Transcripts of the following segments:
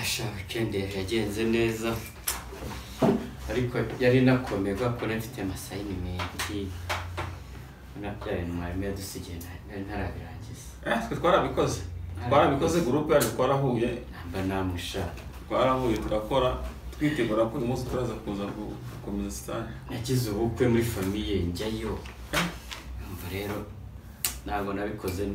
Weekend yagenze neza ariko yari nakomeye kubera ko nari mfite assignment na bya bintu mwarimu yadusigiye nari ntarabirangiza. Twe twarabikoze groupe yacu twarahuye namba namusha twarahuye turakora twitegura ko uyu munsi turaza kuza gukomeza stage. Nagize ubukwe muri famille njyayo, umva rero ntabwo nabikoze,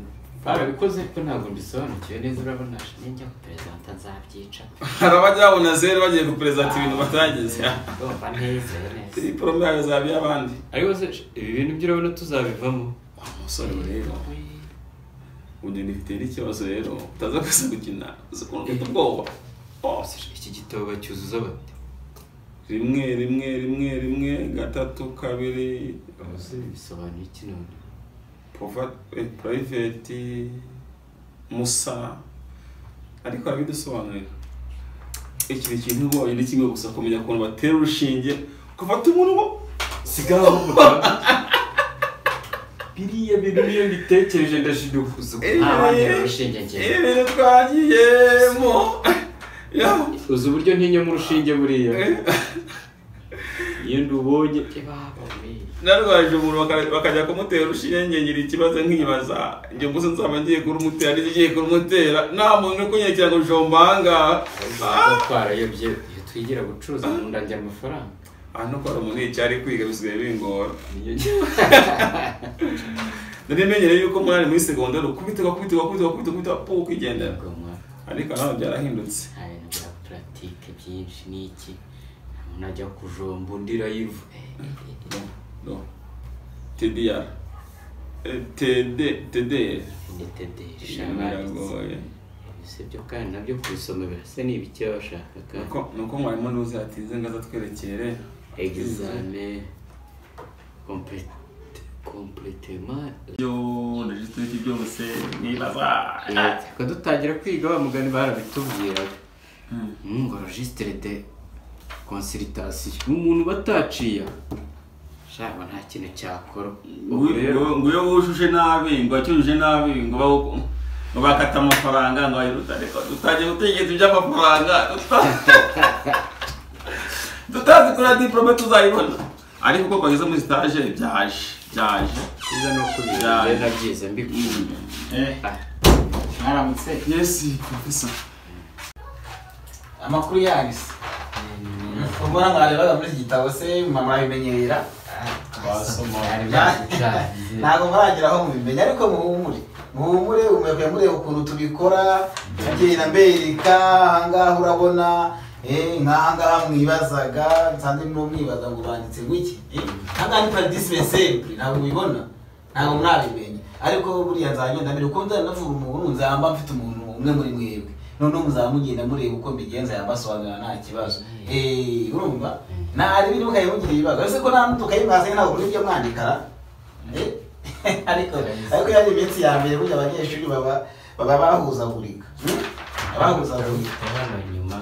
barabikoze ariko ntabwo mbisobanukiwe neza. Urabona ninjya guperezanta nzabyica. Hari abajya babona zero bagiye guperezanta ibintu batageze. Ndumva neza neza diplome yawe izaba iy'abandi. Ariko se ibi bintu byo urabona tuzabivamo? Wa musore we rero ugenda ufite n'ikibazo rero utaza kuza gukina uzi ukuntu ufite ubwoba. Oh, iki gitabo bacyuzuza bate? 1 1 1 1 3 2. Uzi bisobanuye iki none? Private Musa ariko arabidusobanurira. Iki kintu ubonye ni kimwe gusa, kumenya ukuntu batera urushinge ugafata umuntu ngo sigaho biriya bintu niyo mbitekereje ndashidukuza nta urushinge ngiye. Ibintu twagiyemo uzi uburyo ntinya mu rushinge buriya iyo ndubonye narwaje umuntu bakajya kumutera urushinge ngira ikibazo nkibaza njye mbuse nzaba ngiye kurumutera ngiye kurumutera nta muntu uri kunyekera ngo jombanga. Twarayobye iyo twigira gucuruza mu ndangira amafaranga. Hano ko hari umuntu yicaye ari kwiga bisigaye bingora. Nari menyereye yuko umunani muri segonderi ukubita ukubita ukubita ukubita ukubita po ukigendera, ariko naho byarahindutse. Hari ibintu bya pratique byinshi n'iki umuntu ajya kujomba undi live. No. TDR. TD TDR. Ni TDR biragoye. Ibyo kandi nabyo kubisoma birasa ni ibiki bashakaga. Nuko mwarimu nduzi atize ngaza twerekere examen complétement yo registre byose nibaza. Ko dutangira kwiga wa mugani barabitubwira ngo registre de consultation umuntu bataciye shaba nta kintu cyakora. Ngo iyo wujuje nabi ngo acyujuje nabi ngo bakata amafaranga ngo ayiruta, ariko tutagiye gutekereza iby'amafaranga tutazi kuri diplome tuzayibona. Ariko uko twageze muri stage byaje byiza no kubigenda byiza mbikunda. Mwaramutse. Yes professor. Amakuru yanyu se ubona mwarebaga muri iki gitabo se mama abimenyera? Ntabwo muragera aho mubimenya ariko muhumure muhumure umwe mureba ukuntu tubikora ngenda mbereka ahangaha urabona nk'ahangaha mwibazaga nsanze no mwibaza ngo banditse ngwiki ahangaha ni paludisme simple ntabwo mubibona ntabwo murabimenya. Ariko buriya nzagenda mbere uko nzanavura umuntu nzamba mfite umuntu umwe muri mwebwe noneho muzamugenda mureba uko mbigenza yambasobanurira nta kibazo. Urumva nta biri mukayimugira ibibazo ese ko nta n'utukayimaze ntabwo kuri ibyo mwandikara. Ariko yari iminsi ya mbere burya abanyeshuri baba bahuzagurika bahuzagurika hano nyuma.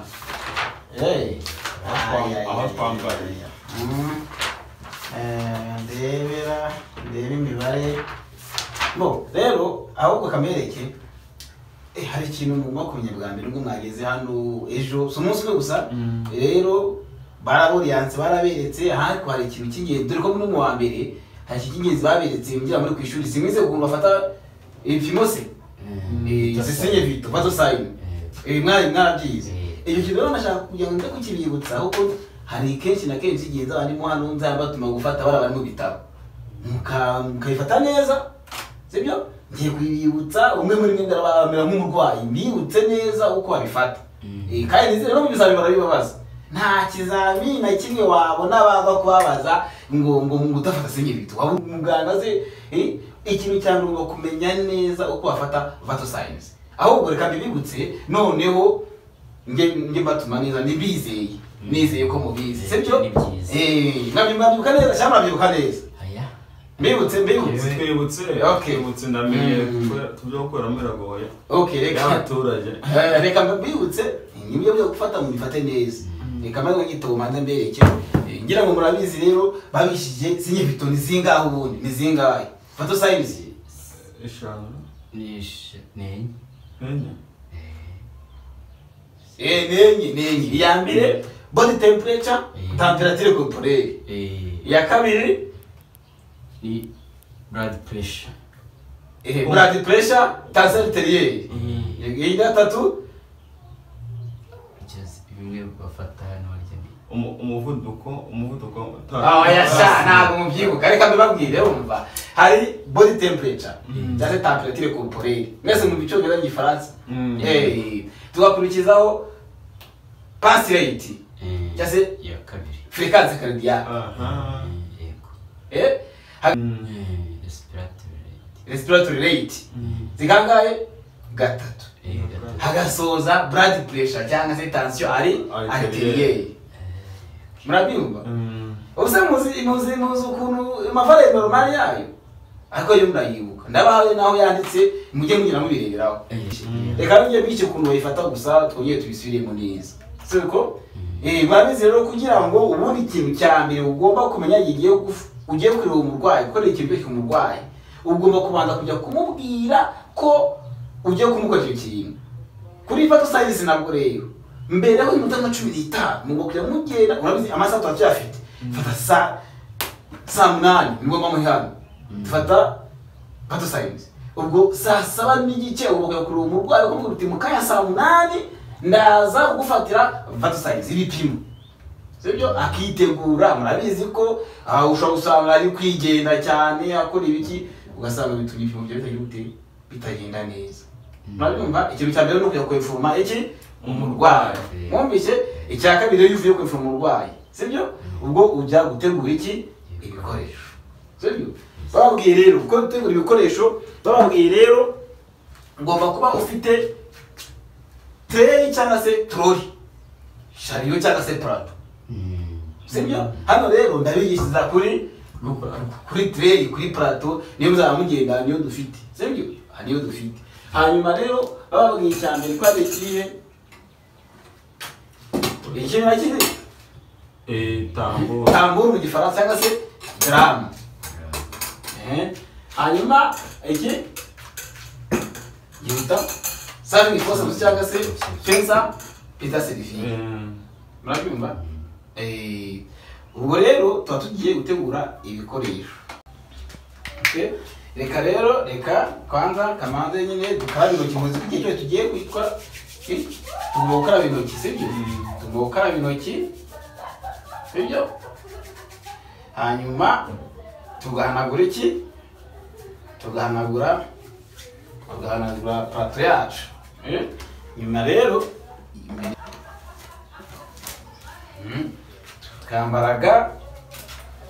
Aho twambariye ndebera ndebe imibare bo rero ahubwo kamereke hari ikintu mugomba kumenya bwa mbere ubwo mwageze hano ejo si umunsi umwe gusa rero baraburiyanse baraberetse ariko hari ikintu cy'ingenzi dore ko muri mu wa mbere hari ikintu cy'ingenzi baberetse ngira muri ku ishuri simwize ukuntu bafata ibipimo se zisinye vito bazo sayini mwari mwarabyize. Icyo kintu rero nashaka kugira ngo nze kukibibutsa kuko hari kenshi na kenshi igihe nzaba ndimo hano nzabatuma gufata bara bari mu bitabo mukabifata neza sibyo. Ngiye kubibutsa umwe muri mwe ndarabamera nk'umurwayi mbibutse neza uko babifata. Kandi nizere no mu bizami barabibabaza nta kizami na kimwe wabona baza kubabaza ngo ngo utafata sinye bitu waba muganga se. Ikintu cya ngombwa kumenya neza uko bafata vital signs. Ahubwo reka mbibutse noneho nge mbatuma neza nibizeye nizeye ko mubizi sibyo. Mwabyibuka neza cyangwa mwabyibuka neza? Mbibutse twibutse. Okay twibutse ndamenye tubyo gukoramo biragoye. Okay reka abaturage reka mbibutse nibyo byo gufata mubifate neza. Reka maze ngitabo manze mbereke ngira ngo murabizi rero babishije sinye vito ni zingahe ubundi ni zingahe vital signs 5 ni enye enye. Nenye iya mbere body temperature, temperature corporelle. Iya kabiri ni blood pressure. Blood pressure, tension artérielle. Iya gatatu bimwe bafata hano barya umuvuduko oya sha ntabwo mubyibuka, reka mbibabwire. Wumva hari body temperature cyangwa se temperature corporelle, mwese mu bicyongereza n'igifaransa. Tugakurikizaho pulse rate cyangwa se iya kabiri fréquence cardiaque. Yego. Respiratory rate zikangahe? Gatatu. Hagasoza blood pressure cyangwa se tension artérielle. Murabyumva? Ubuse muzi ukuntu amavare normal yayo, ariko yo murayibuka. Ndabahaye naho yanditse, mujye mugira mubireberaho. Reka njye bice ukuntu bayifata gusa twongeye tubisubiremo neza. Siko? Murabizi rero, kugira ngo ubundi ikintu cya mbere ugomba kumenya igiye ugiye kureba umurwayi, gukora ikintu cyose umurwayi, ugomba kubanza kujya kumubwira ko ugiye kumukora icyo kintu. Kuri vital signs nabwo rero mbere yo iminota 15 mugomba kujya mugenda. Urabizi amasaha tuba tuyafite, fata saa 8 nibwo mba hano, fata vital signs. Ubwo saa 7:15 ugomba kujya kureba umurwayi ukamubwira uti mu kanya saa 8 ndaza kugufatira vital signs, ibipimo. Sibyo? Akitegura. Murabizi ko ushobora gusanga ari kwigenda cyane akora ibiki, ugasanga bituma ibipimo bye bitagenda neza. Murabyumva? Ikintu cya mbere ni ukujya kwinforma iki umurwayi. Mwumvise? Icya kabiri iyo uvuye kwinforma umurwayi, sibyo? Ubwo ujya gutegura iki ibikoresho, sibyo? Bababwiye rero uko gutegura ibikoresho, bababwiye rero ugomba kuba ufite tray cyangwa se trolley, chariot cyangwa se plateau, sibyo? Hano rero ndabigishiriza kuri tray, kuri plateau, niyo muzaba mugenda, niyo dufite, sibyo? Niyo dufite. Hanyuma rero bababwiye icya mbere ko ari ikihe? Ikintu nakiri tambour mu gifaransa cyangwa se drum. Hanyuma iki yihuta serving forceps cyangwa se pinza pita serving. Murabyumva? Ubwo rero tuba tugiye gutegura ibikoresho. Okay? Reka rero, reka kwanza kamanze nyine dukaraba intoki. Muzi ko igihe cyose tugiye gukora tugomba gukaraba intoki, sibyo? Tugomba gukaraba intoki, sibyo? Hanyuma tugahanagura iki? Tugahanagura plateau yacu. Nyuma rero tukambaraga.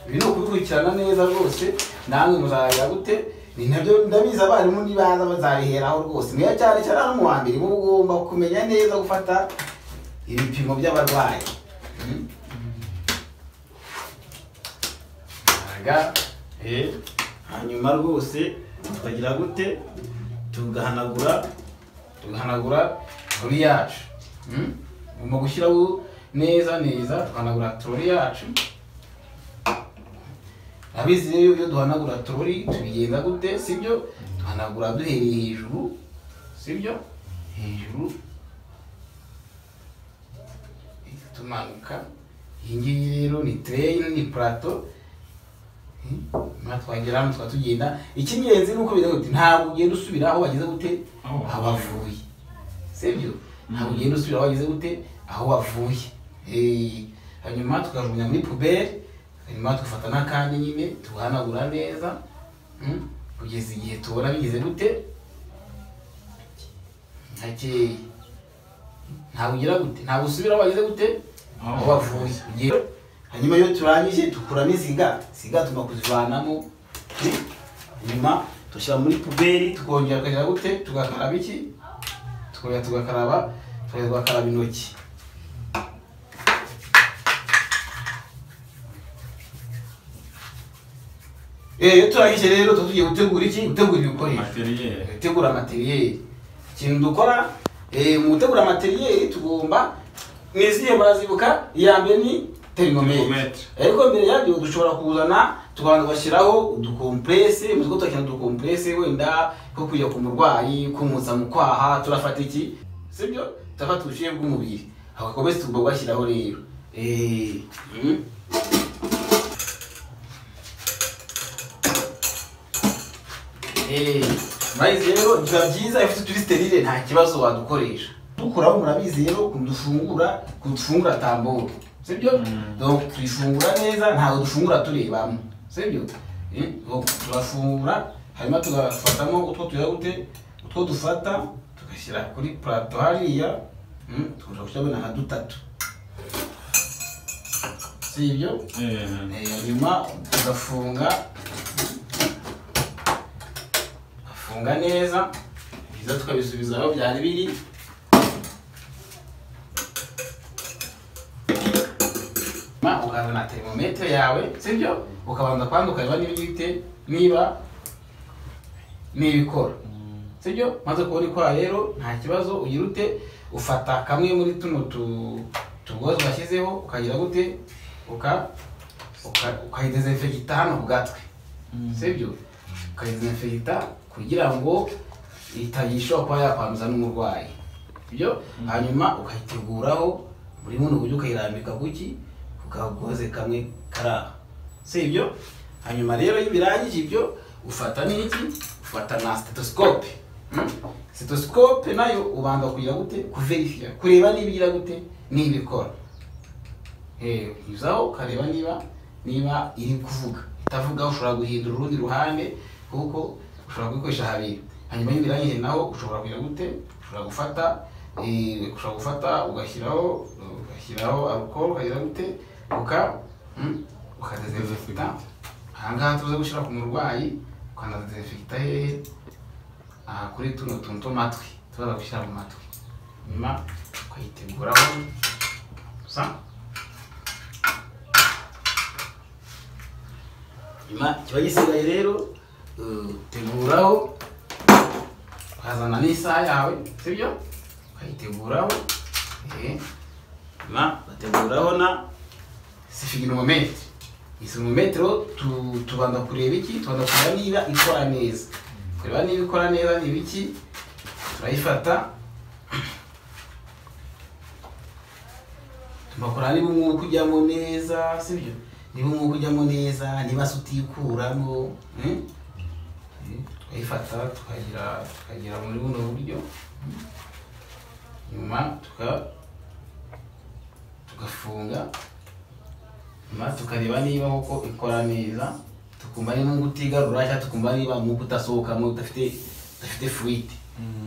Ibi ni ukubikurikirana neza rwose, namwe muzajya gute? Ni nabyo ndabizi abarimu nibaza bazabiheraho rwose. Niyo cyane cyane ari mu wa mbere muba ugomba kumenya neza gufata ibipimo by'abarwayi. Hanyuma rwose tukagira gute? Tugahanagura trolley yacu. Ugomba gushyiraho neza neza, tugahanagura trolley yacu. Abizi rero iyo duhanagura trolley tubigenza gute, sibyo? Duhanagura duhereye hejuru, sibyo? Hejuru tumanuka. Iyi ngiyi rero ni tray, ni plateau. Twagera hano tukaba tugenda. Icy'ingenzi ni uko bigenda gute? Ntabwo ugenda usubira aho wageze gute, aho wavuye, sibyo? Ntabwo ugenda usubira aho wageze gute, aho wavuye. Hanyuma tukajugunya muri poubelle. Hanyuma tugafata n'akandi nyine tugahanagura neza kugeza igihe tubona bigeze gute, ntakeya. Ntabwo ugira gute, ntabwo usubira aho wageze gute, aho wavuye. Hanyuma iyo turangije dukuramo iziga, siga tugomba kuzivanamo. Hanyuma dushyira muri poubelle, tukongera tukagira gute, tugakaraba iki, tukongera tugakaraba, tugakaraba intoki. Iyo turangije rero tugiye gutegura iki? Gutegura ibikoresho. Gutegura materiel. Ikintu dukora mu gutegura materiel tugomba niziye murazibuka, iya mbere ni thermometer. Ariko mbere yabyo dushobora kuzana tukabanza bashyiraho udukompresse, muzi ko turakina udukompresse wenda ko kujya ku murwayi kumutsa mu kwaha, turafata iki, sibyo? Tutafata ubushyuhe bw'umubiri. Ako gakombe tugomba kugashyiraho rero. Murabizi rero biba byiza ifite turi sterile nta kibazo wadukoresha. Dukuraho murabizi rero kudufungura tamboro. Sibyo? Donc tuyifungura neza ntabwo dufungura turebamo. Sibyo? Donc turafungura hanyuma tugafatamo utwo tuya gute utwo dufata tugashyira kuri plateau hariya, tukaja gushyiramo nka dutatu. Sibyo? Hanyuma tugafunga funga neza biza tukabisubiza aho byari biri. Ma ukazana thermometer yawe, sibyo? Ukabanza kwanda ukareba niba igite niba nibikora. Sibyo? Maze kubona ikora rero nta kibazo ugira ute ufata kamwe muri tuno tugozi washyizeho ukagira gute ukayidesinfecta hano ku gatwe. Sibyo? Ukayidesinfecta kugira ngo itagishobora kuba yakwanduza n'umurwayi. Sibyo? Hanyuma ukayiteguraho muri buno buryo ukayirambika kuki kukagoze kamwe karaha. Sibyo? Hanyuma rero iyo birangije ibyo ufata n'iki? Ufata na stethoscope. Stethoscope nayo ubanza kugira gute kuverifya kureba niba igira gute niba ikora. Uzaho ukareba niba iri kuvuga. Itavuga ushobora guhindura urundi ruhande kuko ushobora kubikoresha habiri. Hanyuma iyo birangije naho ushobora kugira gute ushobora gufata ugashyiraho alcohol ukagira gute ukadesinfecta. Ahangaha tuza gushyira ku murwayi ukanadesinfecta hehe aha kuri tuno tuntu tw'amatwi tuza gushyira mu matwi nyuma ukayiteguraho sa nyuma kiba gisigaye rero teguraho ukazana n'isaha yawe, sibyo? Ukayiteguraho nyuma ugateguraho na sphygmomanometer. Isphygmomanometer tubanza kureba iki? Tubanza kureba niba ikora neza. Kureba niba ikora neza ni ibiki? Turayifata tumakora niba umwuka ujyamo neza, sibyo? Niba umwuka ujyamo neza, niba se utikuramo, tukayifata tukagira muri buno buryo nyuma tugafunga nyuma tukareba niba koko ikora neza, tukumva niba utigarura cyangwa tukumva niba umwuka utasohokamo udafite fuite.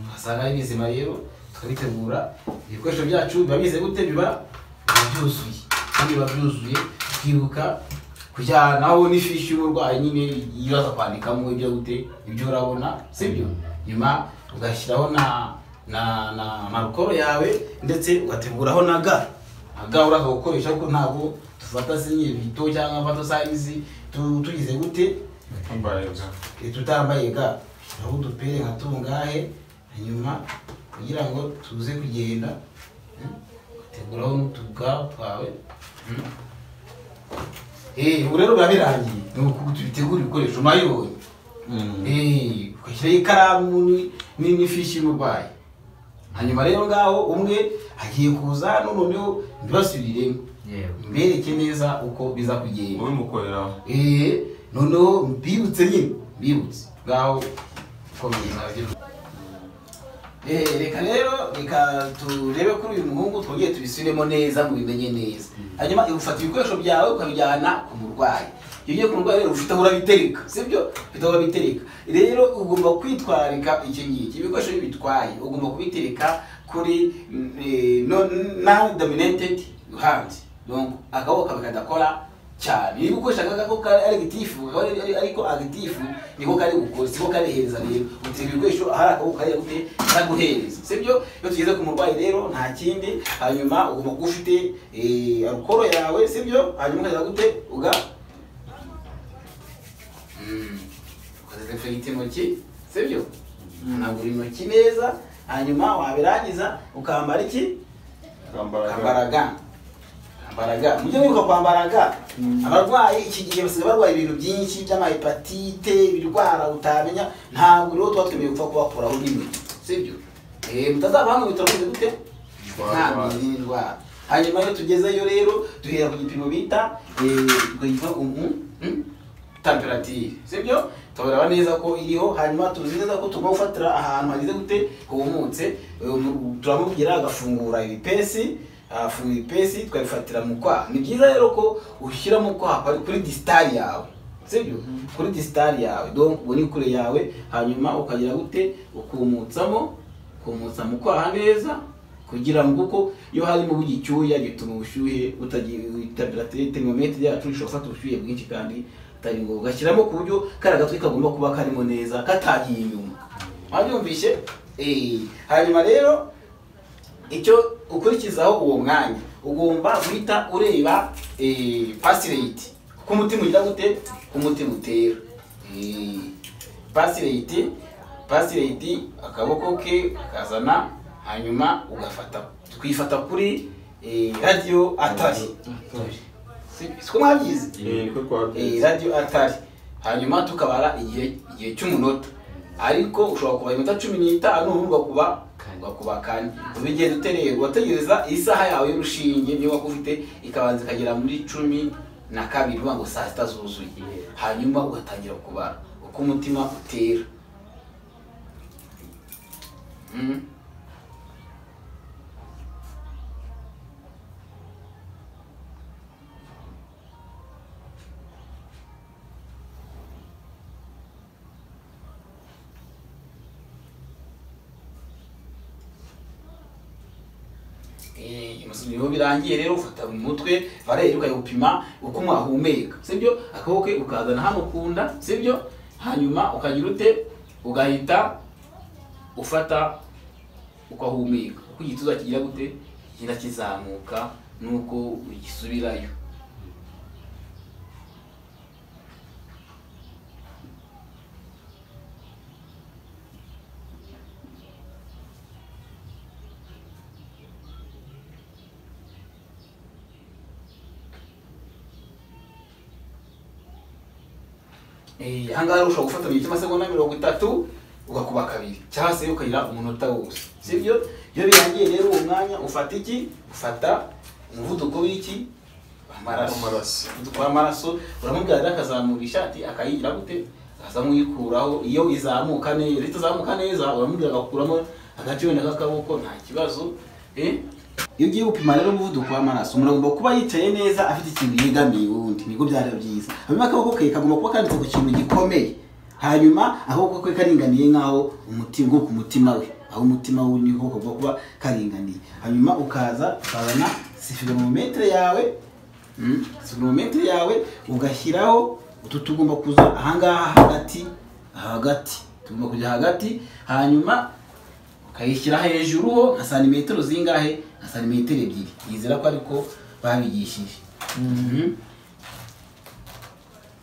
Tugasanga ari bizima rero tukabitegura. Ibikoresho byacu biba bize gute? Biba byuzuye kandi biba byuzuye tukibuka kujyanaho n'ifishi y'umurwayi nyine iyo kwandikamo ibyo gute ibyo urabona, sibyo? Nyuma ugashyiraho na marukoro yawe ndetse ugateguraho na ga uraza gukoresha kuko ntabwo dufata sinye bito cyangwa mfato size tugize gute tutambaye ga aho dupere nka tungahe hanyuma kugira ngo tuze kugenda ugateguraho n'utuga twawe. Ubu rero biba birangiye ni uku tubitegura ibikoresho mayibonye. Ugashyiraho ikaramu n'ifishi y'umurwayi. Hanyuma rero ngaho umwe agiye kuza hano noneho mbibasubiriremo mbereke neza uko biza kugenda. Ubimukoreraho. Noneho mbibutse nyine mbibutse ngaho uko biza. Reka rero reka turebe kuri uyu muhungu twongeye tubisubiremo neza ngo bimenye neza. Hanyuma ufata ibikoresho byawe ukabijyana ku murwayi. Iyo ugiye ku murwayi rero ufite aho urabitereka, sibyo? Ufite aho urabitereka. Rero ugomba kwitwararika iki ngiki. Ibikoresho bitwaye ugomba kubitereka kuri non dominated hand. Donc akaboko kawe kadakora cyane. Niba ukoresha akaboko kari active, ariko active niko kari gukora, siko karihereza rero. Uteka ibikoresho ahari akaboko kari gute karaguhereza, sibyo? Iyo tugeze ku murwayi rero nta kindi, hanyuma ugomba kuba ufite alcohol yawe, sibyo? Hanyuma ukagira gute ukadesinfecta intoki, sibyo? Ukanagura intoki neza, hanyuma wabirangiza ukambara iki? Ukambara ga. Mujye mwibuka kwambara ga. Abarwayi iki gihe basigaye barwaye ibintu byinshi by'amahepatite, ibirwara utamenya, ntabwo rero tuba twemerewe gupfa kubakoraho n'imwe, sibyo? Mutazaba hano bitaro gute? Nta ndwara. Hanyuma iyo tugezeyo rero duhera ku gipimo bita temperature, sibyo? Turareba neza ko iriho, hanyuma tuzi neza ko tugomba gufatira ahantu hagize gute humutse. Turamubwira agafungura ibipesi, afunga ibipesi tukabifatira mu kwaha. Ni byiza rero ko ushyira mu kwaha kuri distal yawe, sibyo? Kuri distal yawe, donc ubwo ni kure yawe, hanyuma ukagira gute ukumutsamo, ukumutsa mu kwaha neza, kugira ngo uko iyo harimo icyuya gituma ubushyuhe butagiye, temperature thermometer yacu ishobora gufata ubushyuhe bwinshi kandi atari ngombwa. Ugashyiramo ku buryo kari agatwi kagomba kuba karimo neza katagiye inyuma. Wabyumvishe? Hanyuma rero icyo ukurikizaho uwo mwanya ugomba guhita ureba pulse rate, kuko umutima ugira gute, ku mutima utera. Pulse rate akaboko ke akazana, hanyuma ugafata twifata kuri radio atari, siko mwabyize? Radio atari, hanyuma tukabara igihe cy'umunota, ariko ushobora kuba iminota 15 ubundi ugakuba kane. Ubigenda utereye ugategereza isaha yawe y'urushinge niba ufite ikabanza ikagera muri 12 uvuga ngo saa sita zuzuye, hanyuma ugatangira kubara uko umutima utera. Niho birangiye rero ufata mu mutwe barere ukayupima uko mwahumeka, sibyo? Akaboko ukazana hano kunda, sibyo? Hanyuma ukagira ute ugahita ufata ukahumeka, uko igituza kigira gute kigira kizamuka nuko ugisubirayo. Ahangaha ushobora gufata mu gihe cy'amasegonda 30 ugakuba kabiri cyangwa se ukagira umunota wose, sibyo? Iyo birangiye rero uwo mwanya ufata iki? Ufata umuvuduko w'iki? Amaraso. Umuvuduko w'amaraso uramubwira rero akazamura ishati akayigira gute, akazamuyikuraho. Iyo izamuka neza, itazamuka neza uramubwira agakuramo agace wenda k'akaboko, nta kibazo. Iyo ugiye gupima rero umuvuduko w'amaraso umuntu agomba kuba yicaye neza afite ikintu yegamiye ubundi, nibwo byari byiza. Hanyuma akaboko ke kagomba kuba kanditse ku kintu gikomeye, hanyuma akaboko ke karinganiye nk'aho umutima ku mutima we, aho umutima we niho kagomba kuba karinganiye. Hanyuma ukaza ukazana sphygmomanometer yawe, sphygmomanometer yawe ugashyiraho utu tugomba kuza ahangaha hagati, hagati tugomba kujya hagati, hanyuma ukayishyira hejuru ho nka santimetero zingahe? Nka santimetero 2. Yizera ko ariko babigishije.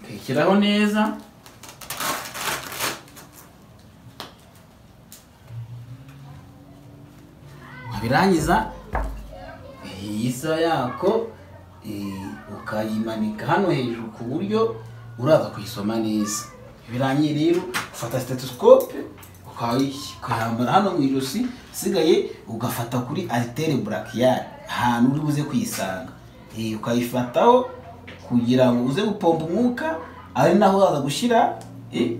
Ukayishyiraho neza. Wabirangiza iyi sa yako ukayimanika hano hejuru ku buryo uraza kuyisoma neza. Birangiye rero ufata stethoscope ukayambara hano mu ijosi, sigaye ugafata kuri artère brachiale ahantu uri buze kuyisanga, ukayifataho kugira ngo uze gupompa umwuka, ari naho uraza gushyira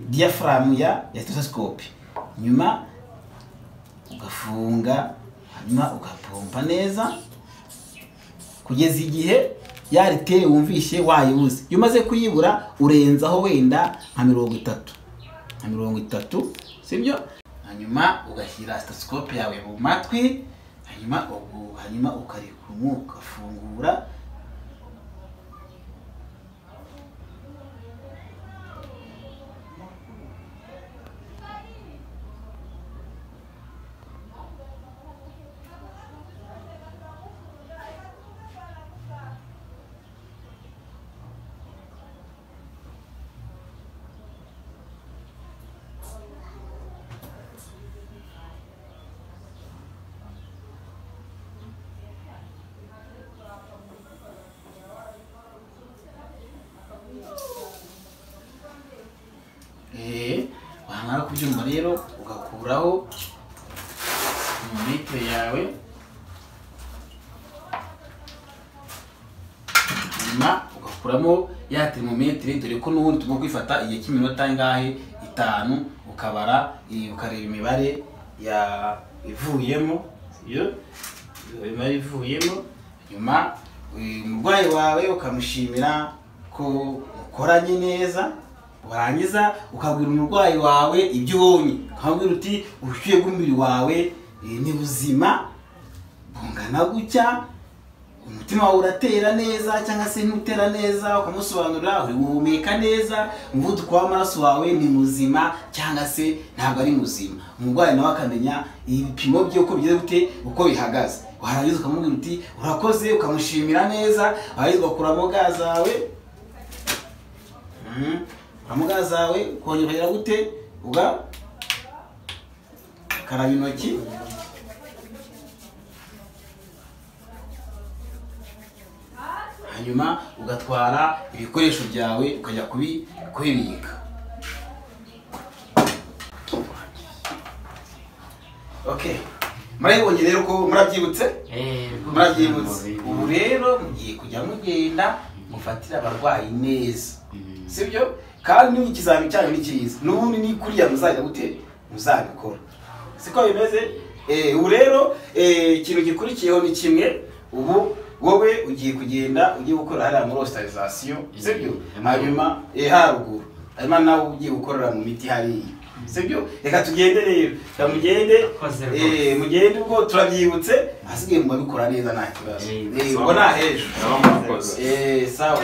diaphragm ya stethoscope, nyuma ugafunga, hanyuma ugapompa neza kugeza igihe ya artère wumvishe wayibuze. Iyo umaze kuyibura urenzaho wenda nka 30, nka 30, sibyo? Hanyuma ugashyira stethoscope yawe mu matwi, hanyuma ukarekura umwuka ufungura. Wamara kubyumva rero ugakuraho metero yawe. Nyuma ugakuramo ya thermometer, dore ko n'ubundi tugomba kwifata igihe cy'iminota ingahe, 5, ukabara, ukareba imibare ya ivuyemo, iyo imibare ivuyemo. Nyuma umurwayi wawe ukamushimira ko mukoranye neza, warangiza ukabwira umurwayi wawe ibyo ubonye, ukamubwira uti ubushyuhe bw'umubiri wawe ni buzima bungana gutya, umutima wawe uratera neza cyangwa se ntutera neza, ukamusobanurira uri guhumeka neza, umuvuduko w'amaraso wawe ni muzima cyangwa se ntabwo ari muzima. Umurwayi nawe akamenya ibipimo bye uko bigeze gute, uko bihagaze. Warangiza ukamubwira uti urakoze, ukamushimira neza, warangiza ugakuramo ga zawe, ukuramo ga zawe, ukongera ukagera gute, ugakaraba intoki. Hanyuma ugatwara ibikoresho byawe ukajya kubibika. Okay, murabibonye rero ko murabyibutse? Murabyibutse. Ubu rero mugiye kujya mugenda mufatira abarwayi neza, sibyo? Kandi n'ikizami cyanyu ni cyiza, n'ubundi ni kuriya muzajya gute, muzabikora, siko bimeze? Ubu rero ikintu gikurikiyeho ni kimwe. Ubu wowe ugiye kugenda ugiye gukora hariya muri hospitalisation, sibyo? Hanyuma haruguru, hanyuma nawe ugiye gukorera mu miti hariya, sibyo? Reka tugende rero, mugende, mugende ubwo turabyibutse, hasigaye mubabikora neza nta kibazo. Ubwo nta hejuru. Sawa.